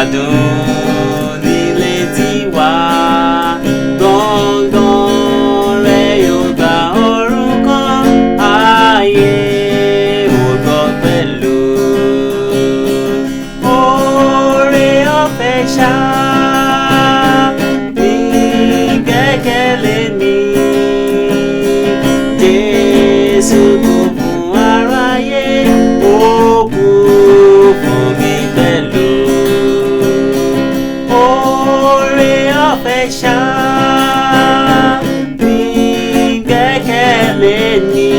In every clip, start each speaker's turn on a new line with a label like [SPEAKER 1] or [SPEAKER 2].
[SPEAKER 1] Adùn nílé tiwa, gbọ̀ngàn rẹ̀ yóò gba ọ̀run kan, ayé ò gbọ́ pẹ̀lú. Oore ọ̀fẹ́ ṣá ní gbẹ́kẹ̀lé mi. Jésù kú fún aráyé, ó kú fún mi pẹ̀lú. Oore ọ̀fẹ́ ṣá ní gbẹ́kẹ̀lé ni.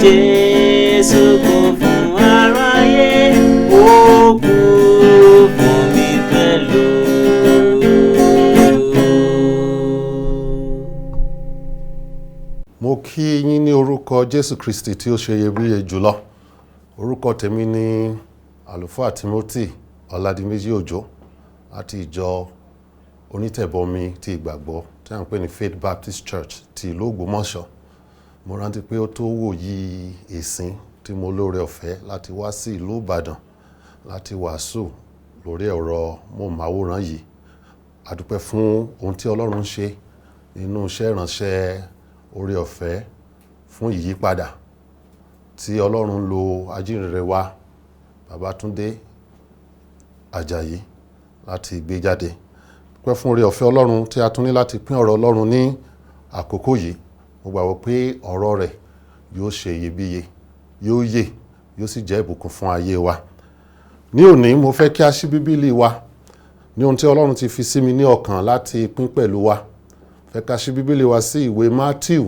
[SPEAKER 1] Jésù kú fún aráyé, ó kú fún mi pẹ̀lú.
[SPEAKER 2] Mo kí yín ní orúkọ Jésù Kristi tí ó ṣe iyebíye jùlọ. Orúkọ tèmi ni Àlùfáà Timothy Ọládìméjì Òjó láti ìjọ onítẹ̀bọmi ti ìgbàgbọ́ tí à ń pè ní Faith Baptist Church ti ìlú Ògbómọ̀ṣọ́. Mo rántí pé ó tó wòyí ìsìn tí mo lóore ọ̀fẹ́ láti wá sí ìlú Ìbàdàn láti wàásù lórí ẹ̀rọ móhùnmáwòrán yìí. A dúpẹ́ fún ohun tí Ọlọ́run ń ṣe nínú iṣẹ́ ìránṣẹ́ oore ọ̀fẹ́ fún ìyípadà tí Ọlọ́run lo ajínrere wa Babátúndé Àjàyí láti gbé jáde. Dúpẹ́ fún oore ọ̀fẹ́ Ọlọ́run tí a tún ní láti pín ọ̀rọ̀ Ọlọ́run ní àkókò yìí. Mo gbàgbọ́ pé ọ̀rọ̀ rẹ̀ yóò ṣe iyebíye, yóò yè, yóò sì jẹ́ ìbùkún fún ayé wa. Ní òní, mo fẹ́ kí a ṣí Bíbélì wa ní ohun tí Ọlọ́run ti fi sí mi ní ọkàn láti pín pẹ̀lú wa. Fẹ́ ká ṣí Bíbélì wa sí ìwé Matthew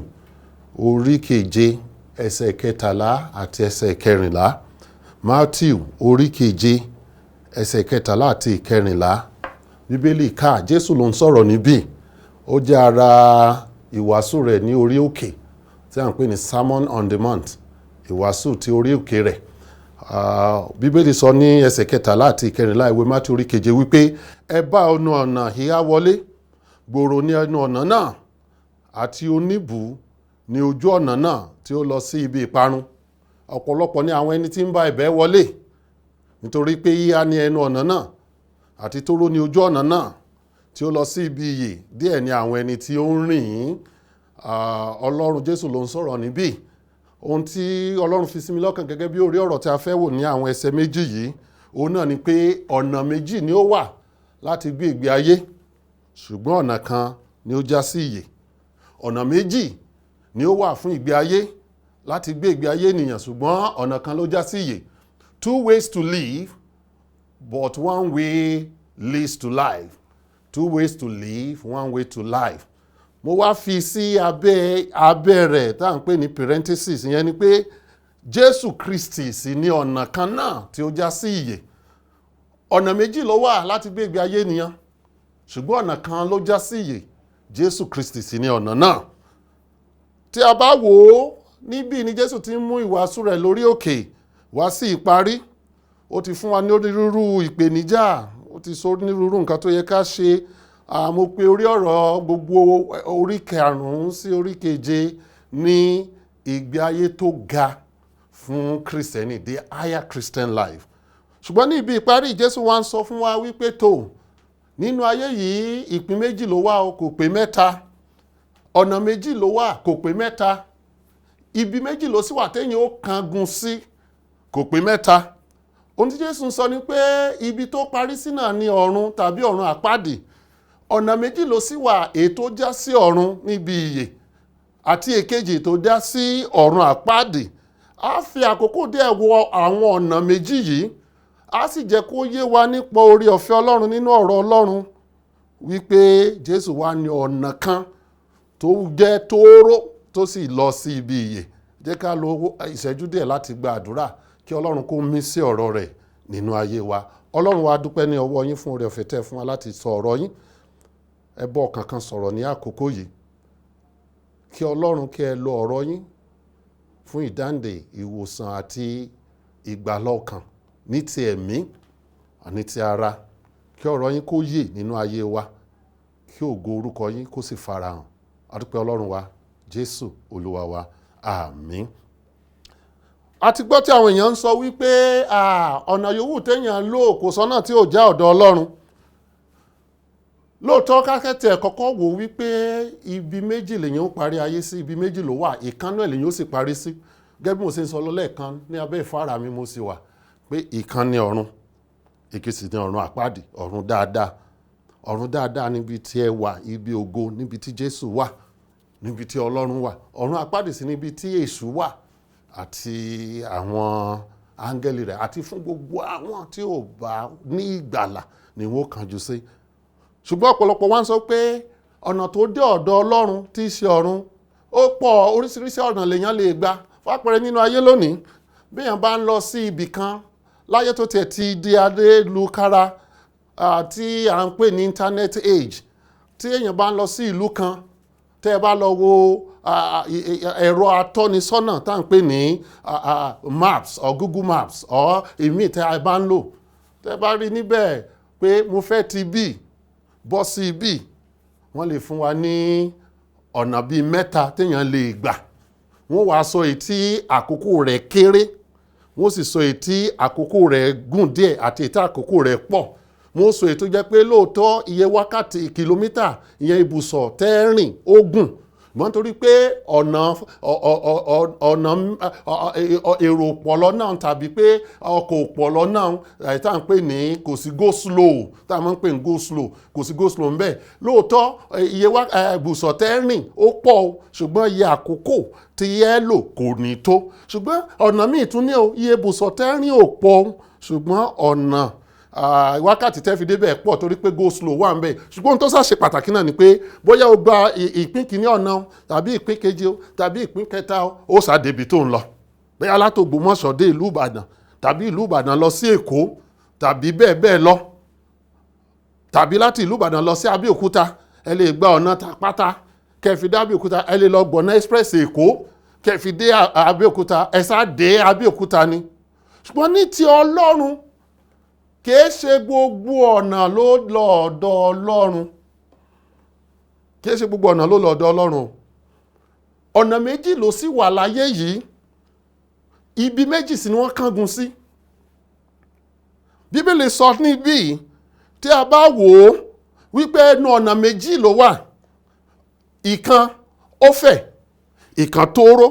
[SPEAKER 2] orí keje, ẹsẹ̀ 13 àti ẹsẹ̀ 14. Matthew orí keje, ẹsẹ̀ 13 àti 14. Bíbélì ká Jésù ló ń sọ̀rọ̀ níbí. Ó jẹ́ ara ìwàásù rẹ̀ ní orí òkè tí à ń pè ní Sermon on the Mount, ìwàásù ti orí òkè rẹ̀. Bíbélì sọ ní ẹsẹ̀ 13 àti 14 ìwé Matthew orí keje wípé ẹ bá ẹnu ọ̀nà híhá wọlé, gbòòrò ní ẹnu ọ̀nà náà, àti oníbùú ní ojú ọ̀nà náà tí ó lọ sí ibi ìparun. Ọ̀pọ̀lọpọ̀ ní àwọn ẹni tí ń bá ibẹ̀ wọlé, nítorí pé híhá ní ẹnu ọ̀nà náà àti tóóró ní ojú ọ̀nà náà tí ó lọ sí ibi ìyè, díẹ̀ ní àwọn ẹni tí ó ń rìn. Ọlọ́run Jésù ló ń sọ̀rọ̀ níbí. Ohun tí Ọlọ́run fi sí mi lọ́kàn gẹ́gẹ́ bí orí ọ̀rọ̀ tí a fẹ́ wò ní àwọn ẹsẹ̀ méjì yìí, òun náà ni pé ọ̀nà méjì ni ó wà láti gbé ìgbé ayé, ṣùgbọ́n ọ̀nà kan ni ó já sí ìyè. Ọ̀nà méjì ni ó wà fún ìgbé ayé láti gbé ìgbé ayé ènìyàn, ṣùgbọ́n ọ̀nà kan ló já sí ìyè. Two ways to live, but one way leads to life. Two ways to live, one way to life. Mo wá fi sí abẹ́ rẹ̀ tá à ń pè ní parenthesis, ìyẹn ni pé Jésù Kristi sì ní ọ̀nà kan náà tí ó já sí ìyè. Ọ̀nà méjì ló wà láti gbé ìgbé ayé ènìyàn, ṣùgbọ́n ọ̀nà kan ló já sí ìyè. Jésù Kristi sì ní ọ̀nà náà. Tí a bá wò ó níbí ni Jésù ti ń mú ìwàásù rẹ̀ lórí òkè wá sí ìparí. Ó ti fún wa ní onírúurú ìpèníjà, ó ti sọ onírúurú nǹkan tó yẹ ká ṣe. Mo pe orí ọ̀rọ̀ gbogbo orí karùn-ún sí orí keje ní ìgbé ayé tó ga fún Kristẹni, the higher Christian life. Ṣùgbọ́n ní ibi ìparí, Jésù wá ń sọ fún wa wípé tó nínú ayé yìí, ìpín méjì ló wà o, kò pé mẹ́ta. Ọ̀nà méjì ló wà, kò pé mẹ́ta. Ibi méjì ló sì wà téèyàn ó kángun sí, kò pé mẹ́ta. Ohun tí Jésù ń sọ ni pé ibi tó parí sí náà ni ọ̀run tàbí ọ̀run àpáàdì. Ọ̀nà méjì ló sì wà, èyí tó já sí ọ̀run níbi ìyè àti èkejì tó já sí ọ̀run àpáàdì. A fi àkókò díẹ̀ wo àwọn ọ̀nà méjì yìí, a sì jẹ́ kó yé wa nípa oore ọ̀fẹ́ Ọlọ́run nínú ọ̀rọ̀ Ọlọ́run wípé Jésù wà ní ọ̀nà kan tó jẹ́ tóóró tó sì lọ sí ibi ìyè. Jẹ́ ká lo ìṣẹ́jú díẹ̀ láti gba àdúrà kí Ọlọ́run kó mí sí ọ̀rọ̀ rẹ̀ nínú ayé wa. Ọlọ́run wa, dúpẹ́ ní ọwọ́ yín fún oore ọ̀fẹ́ tẹ́ fún wa láti sọ ọ̀rọ̀ yín. Ẹ bọ́ ọkàn kan sọ̀rọ̀ ní àkókò yìí. Kí Ọlọ́run kí ẹ lo ọ̀rọ̀ yín fún ìdáǹdè, ìwòsàn àti ìgbàlà ọkàn ní ti ẹ̀mí àní ti ara. Kí ọ̀rọ̀ yín kó yè nínú ayé wa, kí ògo orúkọ yín kó sì farahàn. A dúpẹ́ Ọlọ́run wa, Jésù Olúwa wa. Àmín. A ti gbọ́ tí àwọn èèyàn ń sọ wípé ọ̀nà yòówù téèyàn lò kò sọ́nà tí ò já ọ̀dọ̀ Ọlọ́run. Lóòótọ́, kákẹ́tì ẹ̀ kọ́kọ́ wò wípé ibi méjì lèyàn ó parí ayé sí, ibi méjì ló wà, ìkan náà lèyàn ó sì parí sí. Gẹ́gẹ́ bí mo ṣe ń sọ lọ lẹ́ẹ̀kan, ní abẹ́ ìfára mi mo sì wà pé ìkan ní ọ̀run, ìkejì ní ọ̀run àpáàdì, ọ̀run dáadáa. Ọ̀run dáadáa níbi tí ẹ wà, ibi ògo, níbi tí Jésù wà, níbi tí Ọlọ́run wà. Ọ̀run àpáàdì sì níbi tí èṣù wà àti àwọn áńgẹ́lì rẹ̀, àti fún gbogbo àwọn tí ò bá ní ìgbàlà ni wọ́n kánjú sí. Ṣùgbọ́n ọ̀pọ̀lọpọ̀ wá ń sọ pé ọ̀nà tó dé ọ̀dọ̀ Ọlọ́run tí í ṣe ọ̀run ó pọ̀, oríṣiríṣi ọ̀nà lèèyàn lè gbà. Fápẹẹrẹ, nínú ayé lónìí, béèyàn bá ń lọ sí ibì kan láyé tó tiẹ̀ ti di ayélukára tí à ń pè ní internet age, tí èèyàn bá ń lọ sí ìlú kan, tẹ́ ẹ bá lọ wo ẹ̀rọ atọ́nisọ́nà tá à ń pè ní maps or Google Maps or ìmíì tẹ́ ẹ bá ń lò, tẹ́ ẹ bá rí níbẹ̀ pé mo fẹ́ ti bí bọ́ sí ibí, wọ́n lè fún wa ní ọ̀nà bíi mẹ́ta téèyàn lè gbà. Wọ́n wàá sọ èyí tí àkókò rẹ̀ kéré, wọ́n sì sọ èyí tí àkókò rẹ̀ gùn díẹ̀ àti èyí tí àkókò rẹ̀ pọ̀. Wọ́n sọ èyí tó jẹ́ pé lóòótọ́ iye wákàtí, kìlómítà, ìyẹn ibùsọ̀ tẹ́rìn ó gùn, ṣùgbọ́n torí pé ọ̀nà èrò pọ̀ lọ́nà tàbí pé ọkọ̀ pọ̀ lọ́nà, tá à ń pè ní kò sí go slow, tá à máa ń pè ní go slow, kò sí go slow ńbẹ̀. Lóòótọ́ iye ibùsọ̀ tẹ́rìn ó pọ̀ o, ṣùgbọ́n iye àkókò tí ẹ lò kò ní tó. Ṣùgbọ́n ọ̀nà míì tún ní o, iye ibùsọ̀ tẹ́rìn ò pọ̀ o, ṣùgbọ́n ọ̀nà wákàtí tẹ́ fi débẹ̀ pọ̀ torí pé go slow wà ń bẹ̀. Ṣùgbọ́n ohun tó ṣàṣe pàtàkì náà ni pé bóyá o gba ìpín kìíní ọ̀nà o, tàbí ìpín kejì o, tàbí ìpín kẹta o, ó ṣàdébi tó ń lọ, bóyá látÒgbómọ̀ṣọ́ dé ìlú Ìbàdàn, tàbí ìlú Ìbàdàn lọ sí Èkó, tàbí bẹ́ẹ̀ bẹ́ẹ̀ lọ, tàbí láti ìlú Ìbàdàn lọ sí Abẹ́òkúta. Ẹ lè gba ọ̀nà Tàpátá kẹ́ fi dé Abẹ́òkúta, ẹ lè lọ gbọ̀nà express Èkó kẹ́ fi dé Abẹ́òkúta, ẹ sá dé Abẹ́òkúta ni. Ṣùgbọ́n ní ti Ọlọ́run, kìí ṣe gbogbo ọ̀nà ló lọ ọ̀dọ̀ Ọlọ́run. Kìí ṣe gbogbo ọ̀nà ló lọ ọ̀dọ̀ Ọlọ́run o. Ọ̀nà méjì ló sì wà láyé yìí, ibi méjì sì ni wọ́n kángun sí. Bíbélì sọ níbí, tí a bá wò ó, wípé ẹnu ọ̀nà méjì ló wà, ìkan ó fẹ̀, ìkan tóóró,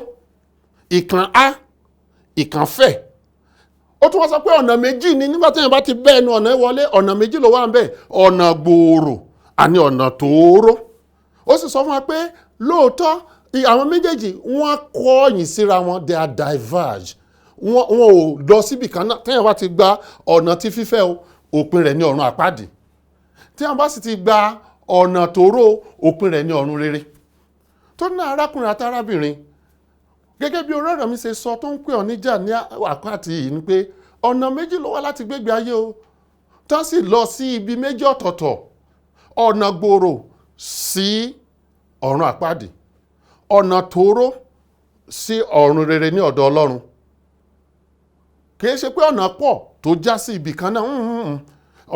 [SPEAKER 2] ìkan á, ìkan fẹ̀. Ó tún wá sọ pé ọ̀nà méjì ni. Nígbà tí èèyàn bá ti bẹ́ ẹnu ọ̀nà wọlé, ọ̀nà méjì ló wà ń bẹ̀, ọ̀nà gbòòrò àní ọ̀nà tóóró. Ó sì sọ fún wa pé lóòótọ́ àwọn méjèèjì wọ́n kọ̀yìn síra wọn, they are diverge, wọn ò lọ síbì kan náà. Téèyàn bá ti gba ọ̀nà tí fífẹ̀ o, òpin rẹ̀ ní ọ̀run àpáàdì. Téèyàn bá sì ti gba ọ̀nà tóóró, òpin rẹ̀ ní ọ̀run rere. Tó ní, arákùnrin àti arábìnrin, gẹ́gẹ́ bí orí ọ̀rọ̀ mi ṣe sọ tó ń pè ọ́ níjà ní àkọ́àtì yìí ni pé ọ̀nà méjì ló wà láti gbégbé ayé o, tán sì lọ sí ibi méjì ọ̀tọ̀ọ̀tọ̀: ọ̀nà gbòòrò sí ọ̀run àpáàdì, ọ̀nà tóóró sí ọ̀run rere ní ọ̀dọ̀ Ọlọ́run. Kìí ṣe pé ọ̀nà pọ̀ tó já sí ibì kan náà.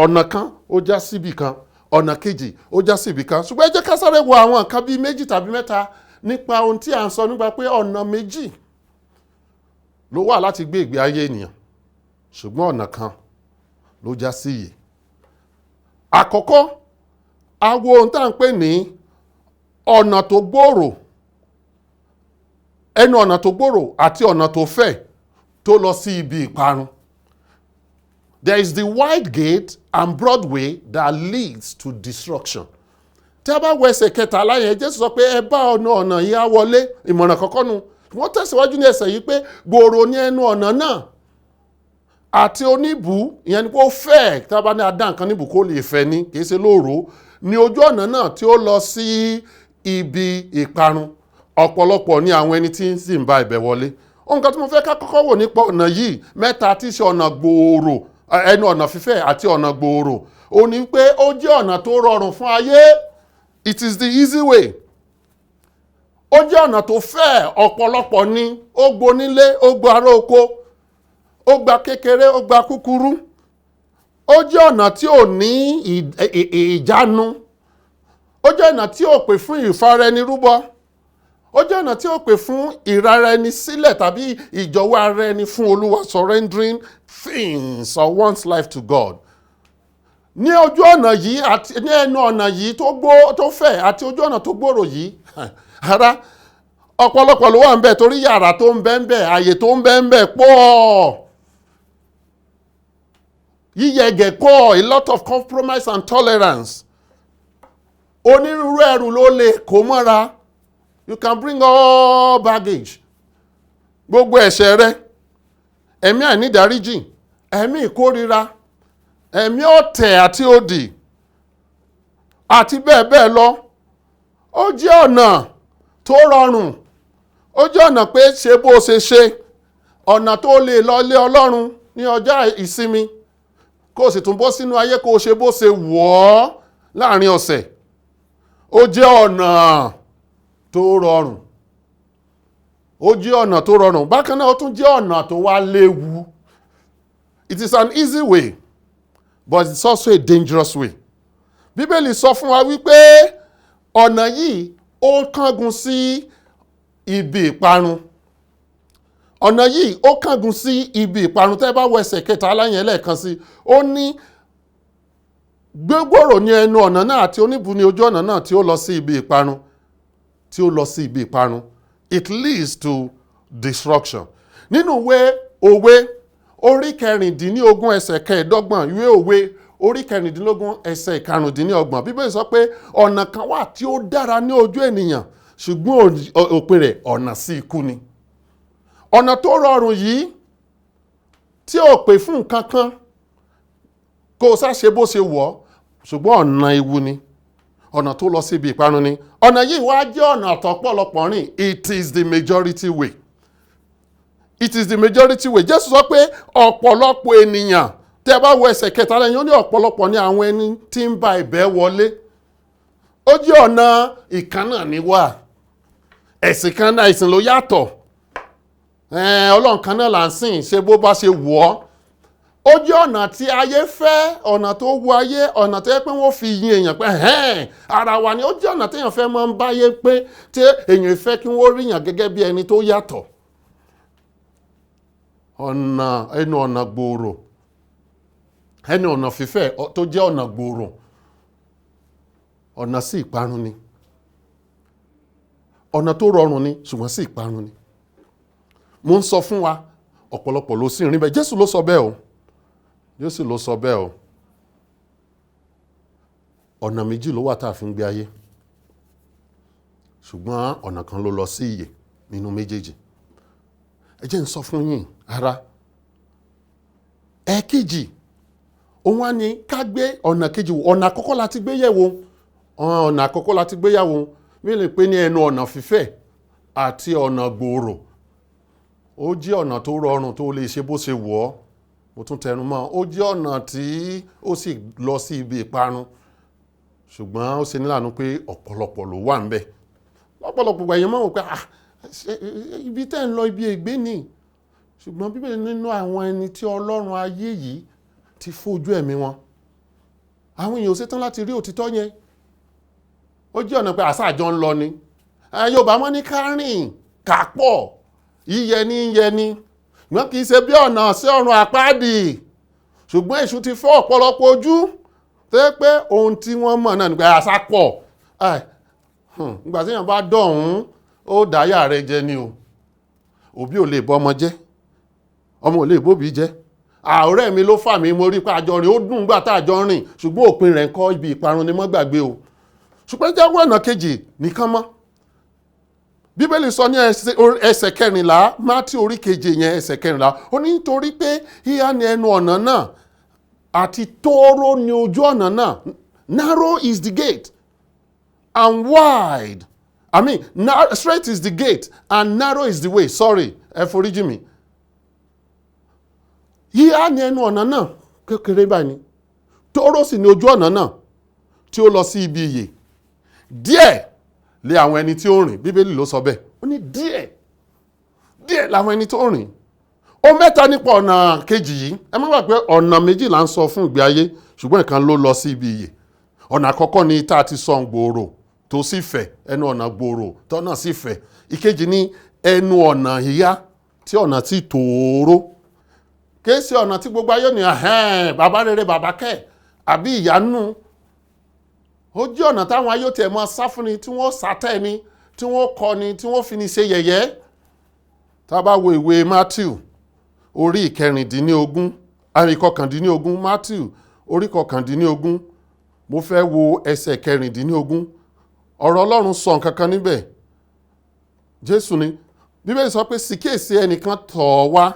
[SPEAKER 2] Ọ̀nà kan ó já sí ibì kan, ọ̀nà kejì ó já sí ibì kan. Ṣùgbọ́n ẹ jẹ́ ká sáré wo àwọn nǹkan bíi méjì tàbí mẹ́ta nípa ohun tí à ń sọ nípa pé ọ̀nà méjì ló wà láti gbé ìgbé ayé ènìyàn, ṣùgbọ́n ọ̀nà kan ló já sí ìyè. Àkọ́kọ́, a wo ohun tá à ń pè ní ọ̀nà tó gbòòrò, ẹnu ọ̀nà tó gbòòrò àti ọ̀nà tó fẹ̀ tó lọ sí ibi ìparun. There is the wide gate and broad way that leads to destruction. Tí a bá wo ẹsẹ̀ 13 yẹn, Jésù sọ pé ẹ bá ọ̀nà yìí á wọlé. Ìmọ̀ràn kọ́kọ́ nu. Wọ́n tẹ̀síwájú ní ẹsẹ̀ yìí pé gbòòrò ní ẹnu ọ̀nà náà àti oníbù, ìyẹn ni pé ó fẹ̀. Tí a bá ní adá nǹkan níbù kó lè fẹ̀ ni, kì í ṣe lóòró ní ojú ọ̀nà náà tí ó lọ sí ibi ìparun, ọ̀pọ̀lọpọ̀ ní àwọn ẹni tí ń sì ń bá ibẹ̀ wọlé. Ohun kan tí mo fẹ́ ká kọ́kọ́ wò nípa ọ̀nà yìí mẹ́ta, tí í ṣe ọ̀nà gbòòrò, ẹnu ọ̀nà fífẹ̀ àti ọ̀nà gbòòrò, ó ní pé ó jẹ́ ọ̀nà tó rọrùn fún ayé. It is the easy way. Ó jẹ́ ọ̀nà tó fẹ̀, ọ̀pọ̀lọpọ̀ ni ó gbonílé, ó gba ará oko, ó gba kékeré, ó gba kúkúrú. Ó jẹ́ ọ̀nà tí ò ní ìjánu. Ó jẹ́ ọ̀nà tí ò pè fún ìfaraẹnirúbọ. Ó Ó jẹ́ ọ̀nà tí ó pè fún ìrara ẹni sílẹ̀ tàbí ìjọ̀wọ́ ara ẹni fún Olúwa, surrendering things or one's life to God. Ní ojú ọ̀nà yìí àti ní ẹnu ọ̀nà yìí tó gbó tó fẹ̀ àti ojú ọ̀nà tó gbòòrò yìí, ara, ọ̀pọ̀lọpọ̀ ló wà ń bẹ̀, torí yàrá tó ń bẹ ń bẹ̀, àyè tó ń bẹ ń bẹ̀ pọ̀, yíyẹgẹ̀ pọ̀, a lot of compromise and tolerance. Onírúurú ẹrù ló lè kó mọ́ra. You can bring all baggage, gbogbo ẹ̀ṣẹ̀ rẹ, ẹ̀mí àìnídáríjì, ẹ̀mí ìkórira, ẹ̀mí ọ̀tẹ̀ àti òdì, àti bẹ́ẹ̀ bẹ́ẹ̀ lọ. Ó jẹ́ ọ̀nà tó rọrùn. Ó jẹ́ ọ̀nà pé ṣe bó ṣe ṣe, ọ̀nà tó lè lọ lé Ọlọ́run ní ọjọ́ ìsinmi, kó o sì tún bọ́ sínú ayé, kó o ṣe bó ṣe wọ̀ ọ́ láàrin ọ̀sẹ̀. Ó jẹ́ ọ̀nà tó rọrùn. Ó jẹ́ ọ̀nà tó rọrùn. Bákan náà, ó tún jẹ́ ọ̀nà tó wá léwu. It is an easy way, but it's also a dangerous way. Bíbélì sọ fún wa wípé ọ̀nà yìí, ó kángun sí ibi ìparun. Ọ̀nà yìí, ó kángun sí ibi ìparun. Tẹ́ bá wọ ẹsẹ̀ kẹta aláyẹn lẹ́ẹ̀kan sí, ó ní gbégbòrò ní ẹnu ọ̀nà náà àti oníbu ní ojú ọ̀nà náà tí ó lọ sí ibi ìparun, tí ó lọ sí ibi ìparun. It leads to destruction. Nínú ìwé Òwe orí 16 ẹsẹ̀ 25, ìwé Òwe orí 16 ẹsẹ̀ 25, Bíbélì sọ pé ọ̀nà kan wà tí ó dára ní ojú ènìyàn, ṣùgbọ́n òpin rẹ̀, ọ̀nà sí ikú ni. Ọ̀nà tó rọrùn yìí, tí ò pè fún nǹkan kan, kó o sá ṣe bó ṣe wọ̀ ọ́, ṣùgbọ́n ọ̀nà ewu ni, ọ̀nà tó lọ síbi ìparun ni. Ọ̀nà yìí wá jẹ́ ọ̀nà tọ́pọ̀lọpọ̀ rìn. It is the majority way. It is the majority way. Jésù sọ pé ọ̀pọ̀lọpọ̀ ènìyàn, tẹ́ ẹ bá wo ẹsẹ̀ kẹta lẹ́yìn, ó ní ọ̀pọ̀lọpọ̀ ní àwọn ẹni tí ń ba ibẹ̀ wọlé. Ó jẹ́ ọ̀nà ìkànnà ní wà, ẹ̀sìn kan náà, ìsìn ló yàtọ̀, Ọlọ́run kan náà là ń sìn, ṣe bó bá ṣe wù ọ́. Ó jẹ́ ọ̀nà tí ayé fẹ́, ọ̀nà tó wu ayé, ọ̀nà tó yẹ pé wọ́n fi yin èèyàn pé ẹ̀hẹ́n, ara wa ni. Ó jẹ́ ọ̀nà téèyàn fẹ́ máa ń báyé pé, tí èèyàn fẹ́ kí wọ́n ríyàn gẹ́gẹ́ bí ẹni tó yàtọ̀. Ọ̀nà ẹnu ọ̀nà gbòòrò, ẹnu ọ̀nà fífẹ̀ tó jẹ́ ọ̀nà gbòòrò, ọ̀nà sí ìparun ni. Ọ̀nà tó rọrùn ni, ṣùgbọ́n sí ìparun ni. Mo ń sọ fún wa, ọ̀pọ̀lọpọ̀ ló sì rìn bẹ́ẹ̀. Jésù ló sọ bẹ́ẹ̀ o. Jésù ló sọ bẹ́ẹ̀ o. Ọ̀nà méjì ló wà tá a fi ń gbé ayé, ṣùgbọ́n ọ̀nà kan ló lọ sí ìyè nínú méjèèjì. Ẹ jẹ́ n sọ fún yín, ará. Ẹ̀ẹ̀kejì òun á ní ká gbé ọ̀nà kejì wò. Ọ̀nà àkọ́kọ́ la ti gbé yẹ̀wò. Ọ̀nà àkọ́kọ́ la ti gbé yẹ̀wò, mi lè pè ní ẹnu ọ̀nà fífẹ̀ àti ọ̀nà gbòòrò. Ó jẹ́ ọ̀nà tó rọrùn, tó lè ṣe bó ṣe wọ̀ ọ́. Mo tún tẹnu mọ́, ó jẹ́ ọ̀nà tí ó sì lọ sí ibi ìparun, ṣùgbọ́n ó ṣe nílànà pé ọ̀pọ̀lọpọ̀ ló wà ńbẹ̀. Lọ́pọ̀lọpọ̀ ìgbà, èèyàn máa ń wò pé, ah, ibi tẹ́ ń lọ, ibi ègbé ni. Ṣùgbọ́n Bíbélì, nínú àwọn ẹni tí ọlọ́run ayé yìí ti fojú ẹ̀mí wọn, àwọn èèyàn ò ṣetán láti rí òtítọ́ yẹn. Ó jẹ́ ọ̀nà pé àṣà àjọ ń lọ ni. Yorùbá wọn ní ká rìn ká pọ̀, yíyẹ ní yẹ ni, ṣùgbọ́n kì í ṣe bí ọ̀nà sí ọ̀run àpáàdì. Ṣùgbọ́n èṣù ti fọ́ ọ̀pọ̀lọpọ̀ ojú tó yẹ pé ohun tí wọ́n mọ̀ náà nípa àṣà pọ̀. Ìgbà tí èèyàn bá dọ̀hún, ó dáyà rẹ jẹ ni o. Òbí ò lè bọ́ ọmọ jẹ́, ọmọ ò lè bóbi jẹ́. Ọ̀rẹ́ mi ló fà mí, mo rí pé àjọ rìn, ó dùn gbà tá àjọ rìn, ṣùgbọ́n òpin rẹ̀ ń kọ́? Ibi ìparun ni, mọ́ gbàgbé o. Ṣùgbọ́n jẹ́wọ́ ọ̀nà kejì nìkan mọ́. Bíbélì sọ ní ẹsẹ̀ 14, Mátí orí 7 yẹn, ẹsẹ̀ 14, ó ní nítorí pé híhá ni ẹnu ọ̀nà náà àti tóóró ni ojú ọ̀nà náà. Narrow is the gate and wide, I mean, straight is the gate and narrow is the way. Sorry, ẹ foríjì mi. Híhá ni ẹnu ọ̀nà náà, kékeré báyìí ni, tóóró sì ni ojú ọ̀nà náà tí ó lọ sí ibi ìyè, díẹ̀ lé àwọn ẹni tí ó rìn. Bíbélì ló sọ bẹ́ẹ̀. Ó ní díẹ̀ díẹ̀ làwọn ẹni tó rìn. Ó mẹ́ta nípa ọ̀nà kejì yìí. Ẹ má gbàgbé, ọ̀nà méjì là ń sọ fún ìgbé ayé, ṣùgbọ́n ìkan ló lọ sí ibi ìyè. Ọ̀nà àkọ́kọ́ ni tá a ti sọ gbòòrò. tó sì fẹ̀, ẹnu ọ̀nà gbòòrò tọ́nà sì fẹ̀. Ìkejì ní ẹnu ọ̀nà híhá tí ọ̀nà sì tóóró. Kìí ṣe ọ̀nà tí gbogbo ayé ní ẹ̀hẹ́n bàbá rere bàbá kẹ̀ àbí ìyanu. Ó jẹ́ ọ̀nà táwọn ayé tiẹ̀ máa sá fún ni, tí wọ́n sátẹ́ ni, tí wọ́n kọ́ ni, tí wọ́n fi ni ṣe yẹ̀yẹ́. Tá a bá wo ìwé Matthew orí ìkẹrìndínlógún, àmì ìkọkàndínlógún, Matthew orí ìkọkàndínlógún, mo fẹ́ wo ẹsẹ̀ kẹrìndínlógún. Ọ̀rọ̀ Ọlọ́run sọ nǹkan kan níbẹ̀. Jésù ni Bíbélì sọ pé sì kíyèsí, ẹnìkan tọ̀ ọ́ wá,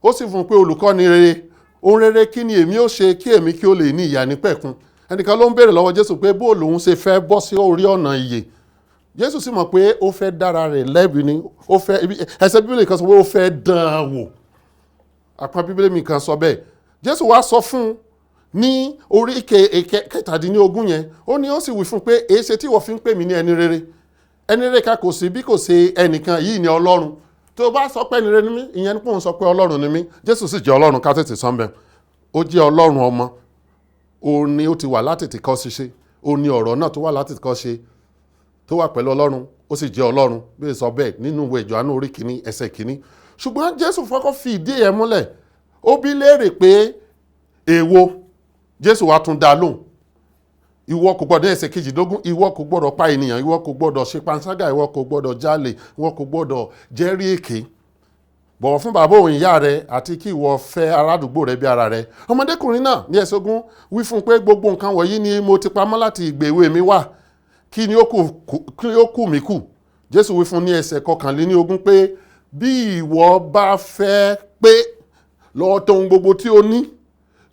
[SPEAKER 2] ó sì fún un pé, "Olùkọ́ni rere, ohun rere kí ni èmi ó ṣe kí èmi kí ó lè ní ìyè àìnípẹ̀kun?" Ẹnìkan ló ń béèrè lọ́wọ́ Jésù pé bó lòun ṣe fẹ́ bọ́ sí orí ọ̀nà ìyè. Jésù sì mọ̀ pé ó fẹ́ dára rẹ̀ lẹ́bi ni, ó fẹ́, ẹsẹ̀ Bíbélì kan sọ pé ó fẹ́ dán an wò, àpá Bíbélì mi kan sọ bẹ́ẹ̀. Jésù wá sọ fún un ní orí 17 yẹn, ó ní ó sì wí fún un pé, "Èéṣe tí ìwọ fi ń pè mí ní ẹni rere? Ẹni rere ká kò sí bí kò ṣe ẹnìkan yìí ní Ọlọ́run. Tó o bá sọ pé ẹni rere ni mí, ìyẹn ni pé òun sọ pé Ọlọ́run ni mí." Jésù sì jẹ́ Ọlọ́run, ká tètè sọ bẹ́ẹ̀. Ó jẹ́ Ọlọ́run ọmọ. Ó ní ó ti wà látètè kọ́ ṣiṣẹ́, ó ní ọ̀rọ̀ náà tó wà látètè kọ́ ṣe, tó wà pẹ̀lú Ọlọ́run, ó sì jẹ́ Ọlọ́run bí ó sọ bẹ́ẹ̀ nínú ìwé Jòhánù orí 1 ẹsẹ̀ 1. Ṣùgbọ́n Jésù fọ́kọ́ fi ìdí ẹ̀ múlẹ̀. Ó bí léèrè pé èwo. Jésù wá tún dá lóhùn: "Ìwọ kò gbọdọ̀," ẹsẹ̀ 18, "ìwọ kò gbọdọ̀ pa ènìyàn, ìwọ kò gbọdọ̀ ṣe panṣágà, ìwọ kò gbọdọ̀ jalè, ìwọ kò gbọdọ̀ jẹ́rìí èké, bọ̀wọ̀ fún bàbá òun ìyá rẹ, àti kí ìwọ fẹ́ aládùúgbò rẹ bí ara rẹ." Ọmọdékùnrin náà ní ẹsẹ̀ 20 wí fún un pé, "Gbogbo nǹkan wọ̀nyí ni mo ti pamọ́ láti ìgbà èwe mi wá. Kí ni ó kù mí kù?" Jésù wí fún ní ẹsẹ̀ 21 pé, "Bí ìwọ bá fẹ́ pé, lọ tà ohun gbogbo tí o ní,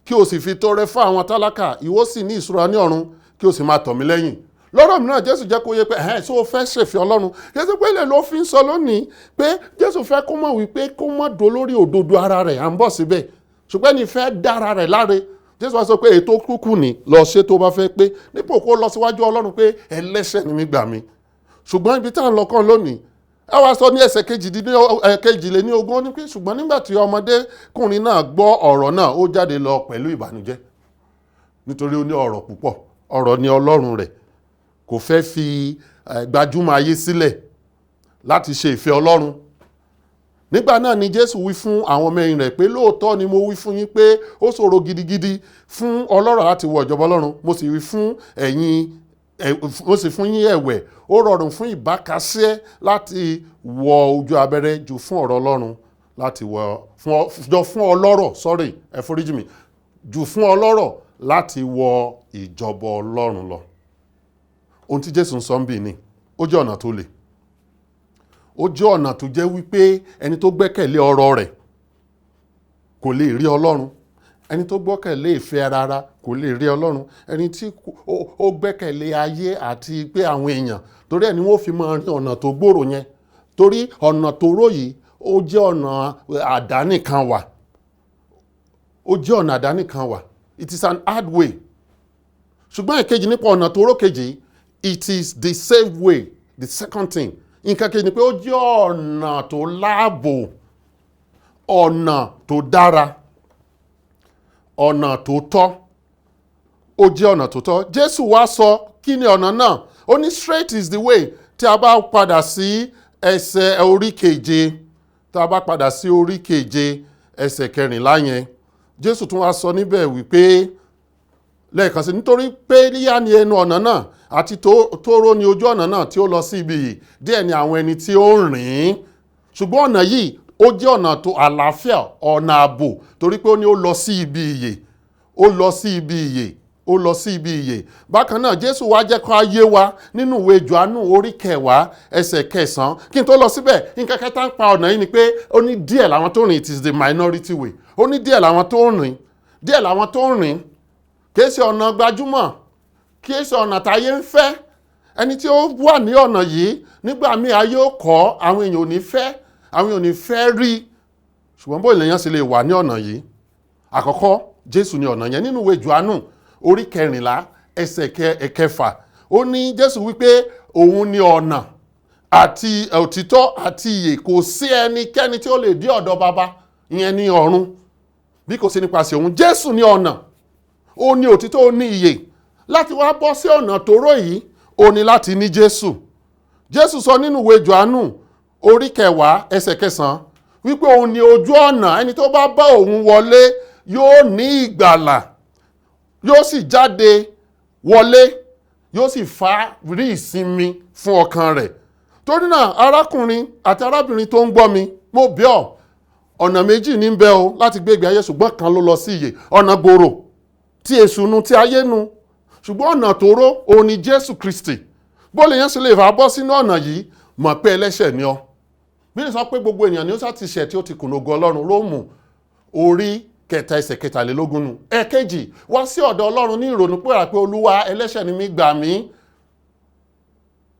[SPEAKER 2] kí o sì fi tọrẹ fún àwọn tálákà, ìwọ sì ní ìṣúra ní ọ̀run, kí o sì máa tọ̀ mí lẹ́yìn." Lọ́rọ̀ mìíràn, Jésù jẹ́ kó yé pé ẹ̀hẹ́n ṣé o fẹ́ ṣèfẹ́ Ọlọ́run? Jésù pé lè ló fi ń sọ lónìí pé Jésù fẹ́ kó mọ̀ wípé kó mọ̀ dó lórí òdodo ara rẹ̀. À ń bọ̀ síbẹ̀. Ṣùgbọ́n ẹni fẹ́ dára rẹ̀ láre, Jésù wá sọ pé ètò kúkú ni lọ ṣe tó bá fẹ́ pé, nípò kó lọ síwájú Ọlọ́run pé ẹlẹ́ṣẹ̀ ni mí, gbà mí. Ṣùgbọ́n ibi tá à ń lọ kàn lónìí, ẹ wá sọ ní ẹsẹ̀ 22, ó ní pé, ṣùgbọ́n nígbà tí ọmọdékùnrin náà gbọ́ ọ̀rọ̀ náà, ó jáde lọ pẹ̀lú ìbànújẹ́, nítorí ó ní ọrọ̀ púpọ̀. Ọrọ̀ ni Ọlọ́run rẹ̀. Kò fẹ́ fi gbajúmọ̀ ayé sílẹ̀ láti ṣe ìfẹ́ Ọlọ́run. Nígbà náà ni Jésù wí fún àwọn ọmọ ẹ̀yìn rẹ̀ pé, "Lóòótọ́ ni mo wí fún yín pé ó ṣòro gidigidi fún ọlọ́rọ̀ láti wọ ìjọba Ọlọ́run. Mo sì wí fún ẹ̀yin, mo sì fún yín ẹ̀wẹ̀, ó rọrùn fún ìbákasíẹ́ láti wọ ojú abẹ́rẹ́ ju fún ọ̀rọ̀ Ọlọ́run láti wọ fún ọ jọ fún ọlọ́rọ̀," sorry, ẹ foríjì mi, "jù fún ọlọ́rọ̀ láti wọ ìjọba Ọlọ́run lọ." Ohun tí Jésù ń sọ ń bì ní, ó jẹ́ ọ̀nà tó le, ó jẹ́ ọ̀nà tó jẹ́ wípé ẹni tó gbẹ́kẹ̀lé ọrọ̀ rẹ̀ kò lè rí Ọlọ́run, ẹni tó gbọ́kẹ̀lé ìfẹ́ ara kò lè rí Ọlọ́run, ẹni tí ó gbẹ́kẹ̀lé ayé àti pé àwọn èèyàn, torí ẹ̀ ni wọ́n fi máa rin ọ̀nà tó gbòòrò yẹn, torí ọ̀nà tó rò yìí, ó jẹ́ ọ̀nà àdánìkan wà, ó jẹ́ ọ̀nà àdánìkan wà. It is an hard way. Ṣùgbọ́n ìkejì nípa ọ̀nà tó rò kejì, it is the safe way. The second thing, nǹkan kejì ni pé ó jẹ́ ọ̀nà tó láàbò, ọ̀nà tó dára, ọ̀nà tó tọ́. Ó jẹ́ ọ̀nà tó tọ́. Jésù wá sọ kí ni ọ̀nà náà. Ó ní, "Straight is the way." Tí a bá padà sí ẹsẹ̀ orí 7, tá a bá padà sí orí 7 ẹsẹ̀ 14 yẹn, Jésù tún wá sọ níbẹ̀ wípé lẹ́ẹ̀kan sí, "Nítorí pé yíyá ni ẹnu ọ̀nà náà, àti tóóró ni ojú ọ̀nà náà tí ó lọ sí ibi yìí, díẹ̀ ni àwọn ẹni tí ó ń rìn." Ṣùgbọ́n ọ̀nà yìí, ó jẹ́ ọ̀nà tó àlàáfíà, ọ̀nà ààbò, torí pé ó ní ó lọ sí ibi ìyè, ó lọ sí ibi ìyè, ó lọ sí ibi ìyè. Bákan náà, Jésù wá jẹ́ kó yé wa nínú ìwé Jòhánù orí 10 ẹsẹ̀ 9. Kí n tó lọ síbẹ̀, nǹkan kẹta ń pa ọ̀nà yìí ni pé ó ní díẹ̀ làwọn tó rìn. It is the minority way. Ó ní díẹ̀ làwọn tó rìn, díẹ̀ làwọn tó rìn. Kìí ṣe ọ̀nà gbajúmọ̀, kìí ṣe ọ̀nà táyé ń fẹ́. Ẹni tí ó wà ní ọ̀nà yìí, nígbà míì ayé ó kọ́, àwọn èèyàn ò ní fẹ́, àwọn èèyàn ò ní fẹ́ rí. Ṣùgbọ́n bó èèyàn sì lè wà ní ọ̀nà yìí? Àkọ́kọ́, Jésù ní ọ̀nà yẹn. Nínú ìwé Jòhánù orí 14 ẹsẹ̀ 6, ó ní Jésù wípé òun ní ọ̀nà àti òtítọ́ àti ìyè. Kò sí ẹnikẹ́ni tí ó lè dé ọ̀dọ̀ Baba, ìyẹn ní ọ̀run, bí kò sí nípasẹ̀ òun. Jésù ní ọ̀nà, ó ní òtítọ́, ó ní ìyè. Láti wá bọ́ sí ọ̀nà tóóró yìí, O ní láti ní Jésù. Jésù sọ nínú ìwé Jòhánù orí 10 ẹsẹ̀ 9 wípé òun ni ojú ọ̀nà, ẹni tó bá bá òun wọlé yóò ní ìgbàlà, yóò sì jáde wọlé, yóò sì fa rí ìsinmi fún ọkàn rẹ̀. Torí náà, arákùnrin àti arábìnrin tó ń gbọ́ mi, mo bẹ̀ ọ́, ọ̀nà méjì ní bẹ o láti gbé ìgbé ayé, ṣùgbọ́n kan ló lọ sí ìyè. Ọ̀nà gbòòrò tí èṣù nu, tí ayé nu, ṣùgbọ́n ọ̀nà tóóró òun ni Jésù Kristi. Bó lè yẹn sì lè fà bọ́ sínú ọ̀nà yìí? Mọ̀ pé ẹlẹ́ṣẹ̀ ni ọ́. Bí ní sọ pé gbogbo ènìyàn ni ó sá ti ṣẹ̀ tí ó ti kùnà ògo Ọlọ́run, Róòmù orí 3 ẹsẹ̀ 23 nù. Ẹ̀kejì, wá sí ọ̀dọ̀ Ọlọ́run ní ìrònú pé àpé Olúwa, ẹlẹ́ṣẹ̀ ni mí, gbà mí,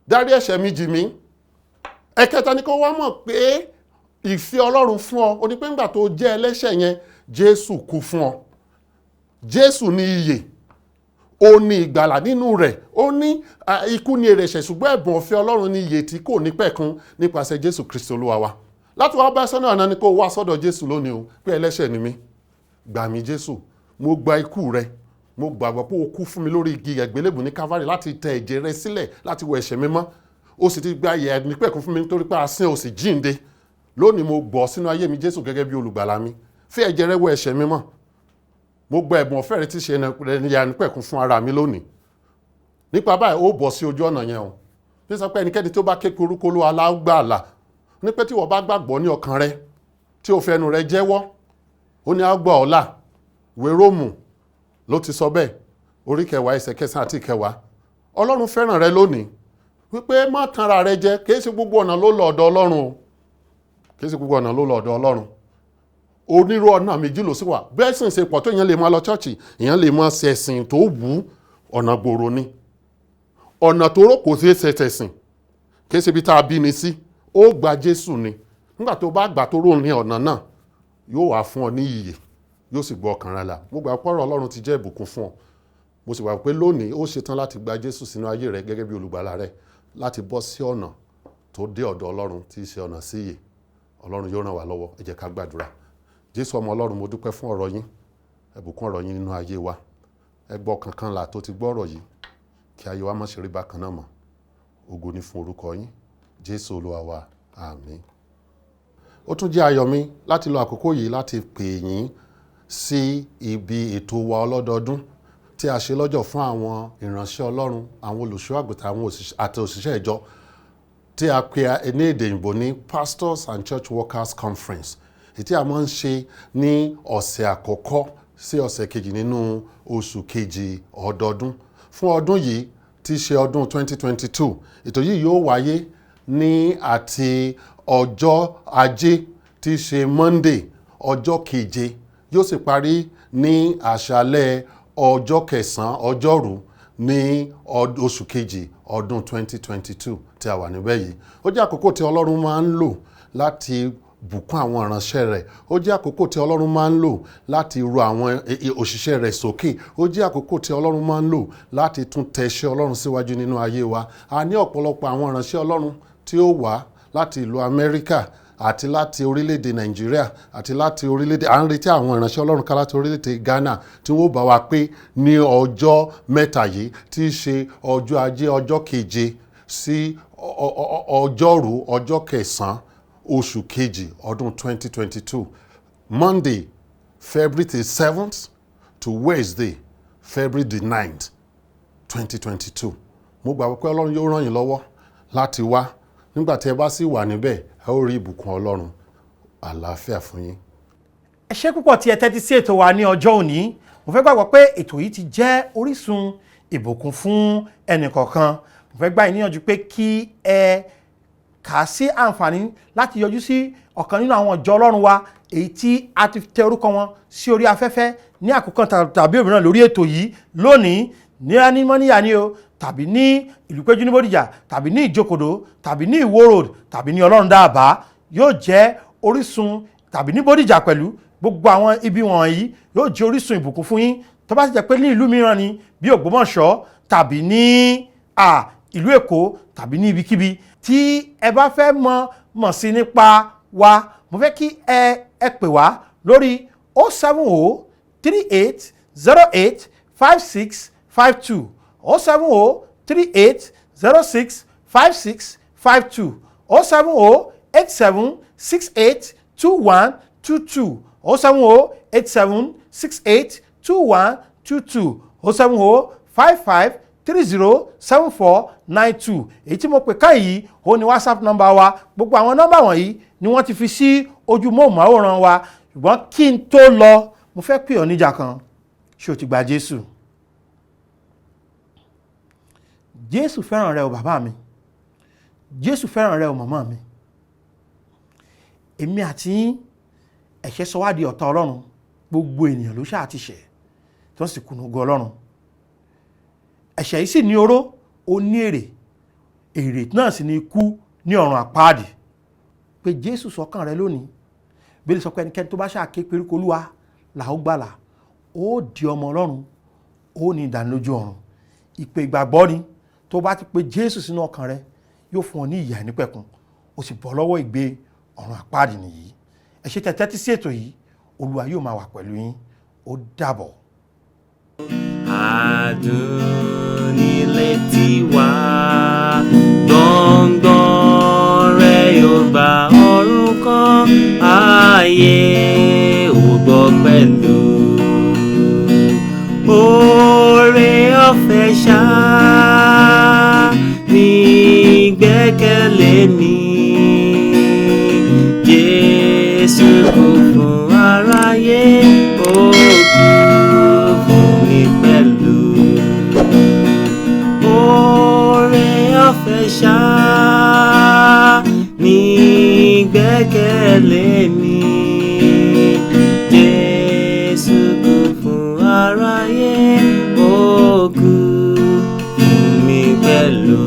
[SPEAKER 2] dárí ẹ̀ṣẹ̀ mi jì mí. Ẹ̀kẹta ni kó wá mọ̀ pé ìfẹ́ Ọlọ́run fún ọ, ó ní pé ńgbà tó jẹ́ ẹlẹ́ṣẹ̀ yẹn, Jésù kú fún ọ. Jésù ní ìyè, ó ní ìgbàlà nínú rẹ̀. Ó ní ikú ní èrè ẹ̀ṣẹ̀, ṣùgbọ́n ẹ̀bùn ọ̀fẹ́ Ọlọ́run ní ìyè tí kò ní pẹ̀kun nípasẹ̀ Jésù Kristi Olúwa wa. Láti wá bá sọ́nà ọ̀nà ni kó wá sọ́dọ̀ Jésù lónìí o, pé ẹlẹ́ṣẹ̀ ni mí, gbà mí Jésù, mo gba ikú rẹ, mo gbàgbọ́ pé o kú fún mi lórí igi àgbélébùú ní Calvary láti tẹ ẹ̀jẹ̀ rẹ sílẹ̀ láti wọ ẹ̀ṣẹ̀ mi mọ́. O sì ti gba ìyè àìnípẹ̀kun fún mi nítorí pé a sin, o sì jíǹde. Lónìí mo gbọ́ sínú ayé mi Jésù gẹ́gẹ́ bí olùgbàlà mi, fi ẹ̀jẹ̀ rẹ wọ ẹ̀ṣẹ̀ mi mọ́. Mo gba ẹ̀bùn ọ̀fẹ́ rẹ tí ṣe ìyè àìnípẹ̀kun fún ara mi lónìí. Nípa báyìí, ó bọ̀ sí ojú ọ̀nà yẹn o. Bí sọ pé ẹnikẹ́ni tó bá ké pe orúkọ Olúwa la ó gbàlà. Ní pé tí ìwọ bá gbàgbọ́ ní ọkàn rẹ, tí o fẹnu rẹ jẹ́wọ́, ó ní á gbà ọ́ là. Ìwé Róòmù ló ti sọ bẹ́ẹ̀, orí 10 ẹsẹ̀ 9 àti 10. Ọlọ́run fẹ́ràn rẹ lónìí wípé má tanra rẹ jẹ, kì í ṣe gbogbo ọ̀nà ló lọ ọ̀dọ̀ Ọlọ́run o. Kì í ṣe gbogbo ọ̀nà ló lọ ọ̀dọ̀ Ọlọ́run. Onírú ọ̀nà méjì ló sì wà. Bẹ́ẹ̀ sì ń ṣe pọ̀ tó, èèyàn lè máa lọ ṣọ́ọ̀ṣì, èèyàn lè máa ṣe ẹ̀sìn tó wù ú, ọ̀nà gbòòrò ni. Ọ̀nà tó rò kò ṣeé ṣe tẹ̀sìn, kì í ṣe ibi tá a bí ni sí. Ó gba Jésù ni. Nígbà tó bá gbà tó rò ní ọ̀nà náà, yóò wá fún ọ ní ìyè, yóò sì gbọ́ ọkàn rẹ là. Mo gbà pé ọ̀rọ̀ Ọlọ́run ti jẹ́ ìbùkún fún ọ. Mo sì gbà pé lónìí ó ṣetán láti gba Jésù sínú ayé rẹ gẹ́gẹ́ bí olùgbàlà rẹ, láti bọ́ sí ọ̀nà tó dé ọ̀dọ̀ Ọlọ́run tí í ṣe ọ̀nà sí ìyè. Ọlọ́run yóò ràn wá lọ́wọ́. Ẹ jẹ́ ká gbàdúrà. Jésù ọmọ Ọlọ́run, mo dúpẹ́ fún ọ̀rọ̀ yín. Ẹ bùkún ọ̀rọ̀ yín nínú ayé wa. Ẹ gbọ́ kankan là tó ti gbọ́ ọ̀rọ̀ yìí, kí ayé wa má ṣe rí bákan náà mọ́. Ògo ni fún orúkọ yín. Jésù Olúwa wa. Àmín. Ó tún jẹ́ ayọ̀ mi láti lo àkókò yìí láti pè yín sí ibi ètò wa ọlọ́dọọdún tí a ṣe lọ́jọ́ fún àwọn ìránṣẹ́ Ọlọ́run, àwọn olùṣọ́ àgùntàn, àwọn àti òṣìṣẹ́ ìjọ, tí a pè ní èdè òyìnbó ní Pastors and Church Workers Conference, èyí tí a máa ń ṣe ní ọ̀sẹ̀ àkọ́kọ́ sí ọ̀sẹ̀ kejì nínú oṣù kejì ọdọọdún. Fún ọdún yìí tí í ṣe ọdún 2022, ètò yìí yóò wáyé ní àti ọjọ́ Ajé tí í ṣe Monday ọjọ́ 7, yóò sì parí ní àṣálẹ́ ọjọ́ 9, ọjọ́rú, ní oṣù kejì ọdún 2022 tí a wà níbẹ̀ yìí. Ó jẹ́ àkókò tí Ọlọ́run máa ń lò láti bùkún àwọn ìránṣẹ́ rẹ̀. Ó jẹ́ àkókò tí Ọlọ́run máa ń lò láti ru àwọn òṣìṣẹ́ rẹ̀ sókè. Ó jẹ́ àkókò tí Ọlọ́run máa ń lò láti tún tẹ iṣẹ́ Ọlọ́run síwájú nínú ayé wa. A ní ọ̀pọ̀lọpọ̀ àwọn ìránṣẹ́ Ọlọ́run tí ó wá láti ìlú Amẹ́ríkà àti láti orílẹ̀-èdè Nàìjíríà àti láti orílẹ̀-èdè, à ń retí àwọn ìránṣẹ́ Ọlọ́run ká láti orílẹ̀-èdè Ghana tí wọ́n bá wa pé ní ọjọ́ 3 yìí, tí í ṣe ọjọ́ Ajé ọjọ́ 7 sí ọjọ́rú ọjọ́ 9 oṣù kejì ọdún 2022, Monday, February the 7th to Wednesday, February the 9th, 2022. Mo gbàgbọ́ pé Ọlọ́run yóò ràn yín lọ́wọ́ láti wá. Nígbà tí ẹ bá sì wà níbẹ̀, ẹ ó rí ìbùkún Ọlọ́run. Àlàáfíà fún yín.
[SPEAKER 3] Ẹ ṣé púpọ̀ tí ẹ tẹ́tí sí ètò wa ní ọjọ́ òní. Mo fẹ́ gbàgbọ́ pé ètò yìí ti jẹ́ orísun ìbùkún fún ẹnìkọ̀ọ̀kan. Mo fẹ́ gbà yín níyànjú pé kí ẹ kà á sí àǹfààní láti yọjú sí ọ̀kan nínú àwọn ìjọ Ọlọ́run wa, èyí tí a ti tẹ orúkọ wọn sí orí afẹ́fẹ́ ní àkókò tàbí òmíràn lórí ètò yìí lónìí, ní Anímọ́níyà ni o, tàbí ní Ìlúpéjú ní Bódìjà, tàbí ní Ìjókòdó, tàbí ní Ìwó Road, tàbí ní Ọlọ́run Dáàbá, yóò jẹ́ orísun, tàbí ní Bódìjà pẹ̀lú. Gbogbo àwọn ibi wọ̀nyí yóò jẹ́ orísun ìbùkún fún yín. Tó bá sì jẹ́ pé ní ìlú mìíràn ni, bí Ògbómọ̀ṣọ́ tàbí ní ìlú Èkó tàbí ní ibikíbi tí ẹ bá fẹ́ mọ̀ sí nípa wa, mo fẹ́ kí ẹ pè wá lórí 070 38 08 56 52, 070 38. 06 56 52, 070 87 68 21 22, 070 87 68 21 22, 070 55 30 74 92. Èyí tí mo pè ká yìí ó ní WhatsApp nọ́mbà wa. Gbogbo àwọn nọ́mbà wọ̀nyí ni wọ́n ti fi sí ojú móhùnmáwòrán wa. Ṣùgbọ́n kí n tó lọ, mo fẹ́ pè ọ́ níjà kan. Ṣé o ti gba Jésù? Jésù fẹ́ràn rẹ o bàbá mi, Jésù fẹ́ràn rẹ o màmá mi. Èmi àti yín, ẹ̀ṣẹ̀ sọ wá di ọ̀tá Ọlọ́run. Gbogbo ènìyàn ló ṣáà ti ṣẹ̀ tó sì kùnà ògo Ọlọ́run. Ẹ̀ṣẹ̀ yìí sì ní oró, ó ní èrè, èrè náà sì ní ikú ní ọ̀run àpáàdì. Pé Jésù sọ́kàn rẹ lónìí. Bíbélì sọ pé ẹnikẹ́ni tó bá ṣáà ké pe orúkọ Olúwa là ó gbàlà, ó di ọmọ Ọlọ́run, ó ní ìdánilójú ọ̀run. Ìpè ìgbàgbọ́ ni. Tó bá ti pe Jésù sínú ọkàn rẹ, yóò fún ọ ní ìyè àìnípẹ̀kun, ó sì bọ́ lọ́wọ́ ìgbé ọ̀run àpáàdì nìyí. Ẹ ṣé tẹ́ tẹ́tí sí ètò yìí. Olúwa yóò máa wà pẹ̀lú yín. Ó dàbọ̀.
[SPEAKER 1] Adùn nílé tiwa, gbọ̀ngbọ̀n rẹ̀ yóò gba ọ̀run kan, ayé ò gbọ́ pẹ̀lú. Oore ọ̀fẹ́ ṣá ní gbẹ́kẹ̀lé mi. Jésù kú fún aráyé, ó kú fún mi pẹ̀lú. Oore ọ̀fẹ́ ṣá ní gbẹ́kẹ̀lé mi. Jésù kú fún aráyé, ó kú fún mi pẹ̀lú.